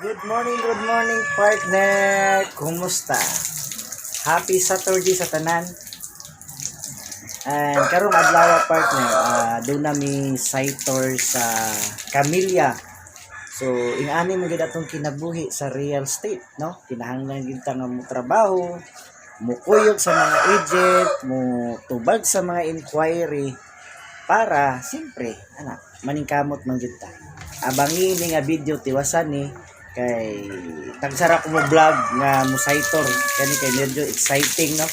Good morning, partner. Kumusta? Happy Saturday sa tanan. And karong adlaw, partner, duna mi site tour sa Camilla. So, ingani man gid atong kinabuhi sa real estate, no? Kinahanglan gid ta nga mo trabaho, mukuyog sa mga agent, mo tubag sa mga inquiry para siyempre, ana, maningkamot man gid ta. Abangi ni nga video, tiwasan ni kay tagsara ko mo vlog nga mo site tour kani kay medyo exciting, no?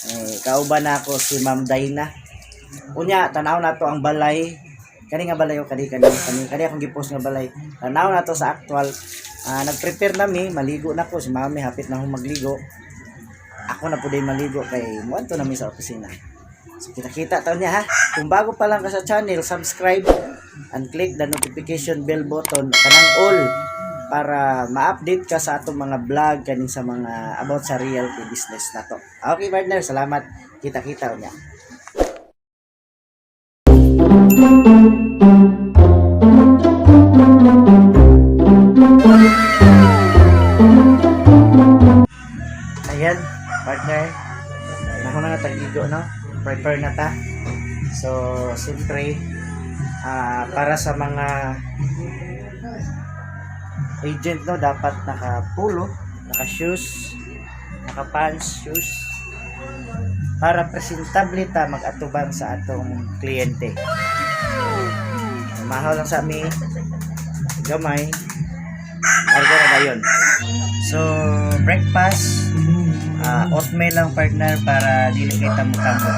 Eh, kauban na ako si Ma'am Dayna. Unya, tanaw nato ang balay. Kani nga balay o kani kani kani kani akong gipost nga balay. Tanaw nato sa actual. Nag-prepare na mi, maligo na ko si Mami, hapit na akong magligo. Ako na pud maligo kay moadto na mi sa opisina. So kita-kita taon niya, ha. Kung bago pa lang ka sa channel, subscribe and click the notification bell button kanang all para ma-update ka sa atong mga vlog kaning sa mga about sa realty business na to. Okay, partner, salamat. Kita-kita unya. Ayan, partner. Nahuman na tagligo, no? Prepare na ta. So, siyempre, para sa mga agent, no, dapat naka-polo, naka-shoes, naka-pants, shoes, para presentable ta mag-atubang sa atong kliyente. Mahaw lang sa ami, gamay, larga na dayon. So, breakfast, oatmeal lang, partner, para dili kay tamo-tamo.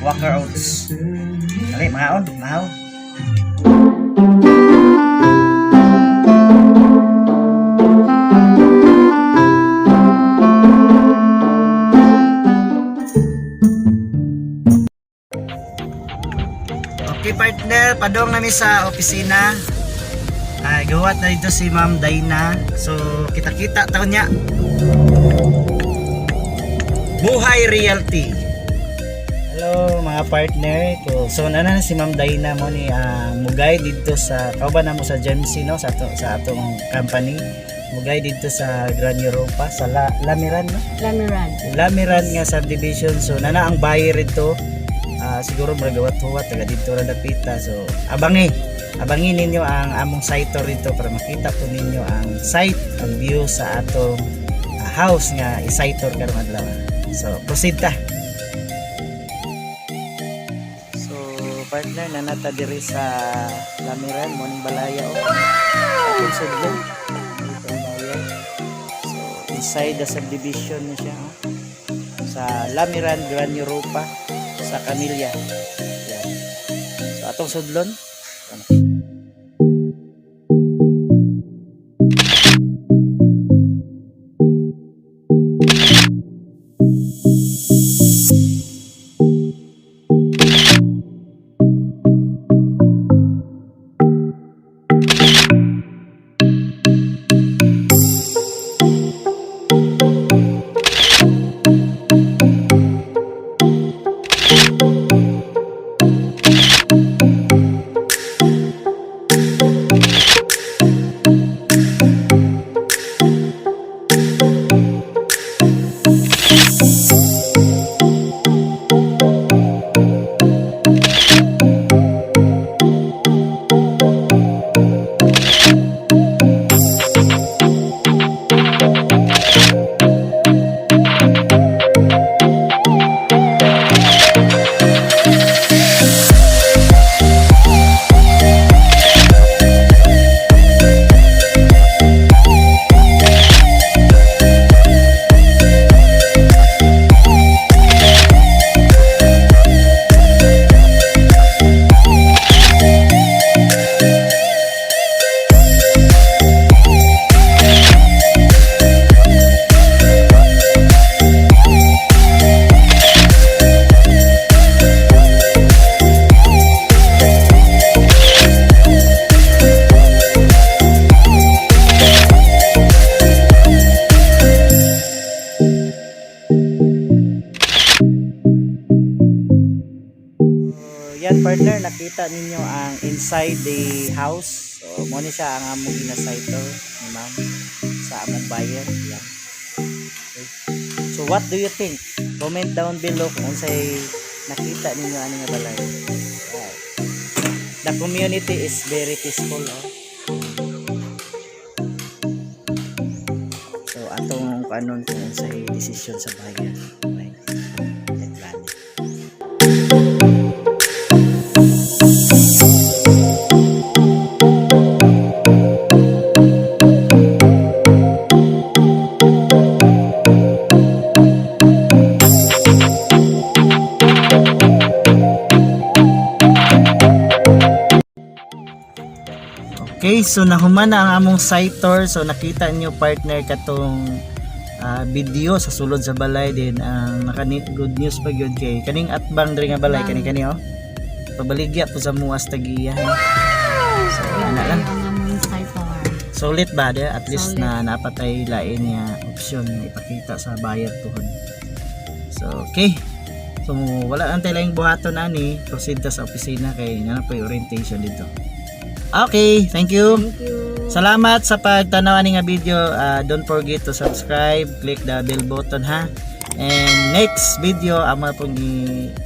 Quaker Oats. Dali, mahaon, mahaw. Okay, partner, padong nami sa opisina. Ay, gawa na dito si Ma'am Dayna. So, kita-kita taon niya. Buhay Realty. Hello mga partner ko. So na na si Ma'am Dayna mo ni mugay dito sa kauban na mo sa GMC, no, sa atong company. Mugay dito sa Grand Europa sa Lamiran, no? Lamiran. Lamiran nga subdivision. So nana ang buyer dito. Siguro magawat-huwat taga dito ra dapita. So abangi. Abangi ninyo ang among site tour dito para makita po ninyo ang site, ang view sa atong house nga i-site tour karong adlaw. So proceed ta. So partner, nanata diri sa Lamiran morning balaya oh. Atong sudlon. Dito ang buyer. So inside the subdivision na siya, oh. Sa Lamiran Grand Europa sa Camilla. Yan. So atong sudlon. So, yan, partner, nakita ninyo ang inside the house. So, So mo ni siya ang among gina-site tour ni ma'am sa among buyer. Yeah. Okay. So what do you think? Comment down below kung unsay nakita ninyo ani nga balay. Right. The community is very peaceful, oh. So atong kanon kung unsay desisyon sa buyer. Right. Right, plan. Okay, so nahuman na ang among site tour. So nakita niyo, partner, katong video sa sulod sa balay din ang nakani good news pa gyud kay kaning atbang diri nga balay kani kani oh. Pabaligya po sa muas tagiya. So ana lang. Ang among site tour. Sulit ba di? At least Sulit. Na napatay lain niya option nga ipakita sa buyer tuhod. So okay. So wala lang tayo laing buhaton ani, proceed ta sa opisina kay naa pa orientation dito. Okay, thank you. Thank you. Salamat sa pagtanaw ani nga video. Don't forget to subscribe, click the bell button ha. And next video ang mga pong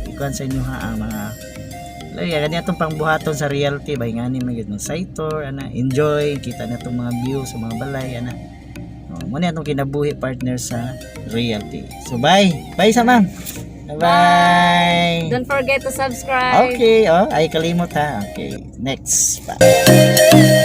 ikuan sa inyo ha ang mga laya kani atong pangbuhaton sa realty ba ngani man gyud ng site tour ana, enjoy kita na itong mga view sa mga balay ana. Oh, mo ni atong kinabuhi, partner, sa realty. So bye. Bye sa ma'am. Bye. Don't forget to subscribe. Okay, oh, ay kalimot ha. Okay, next. Bye.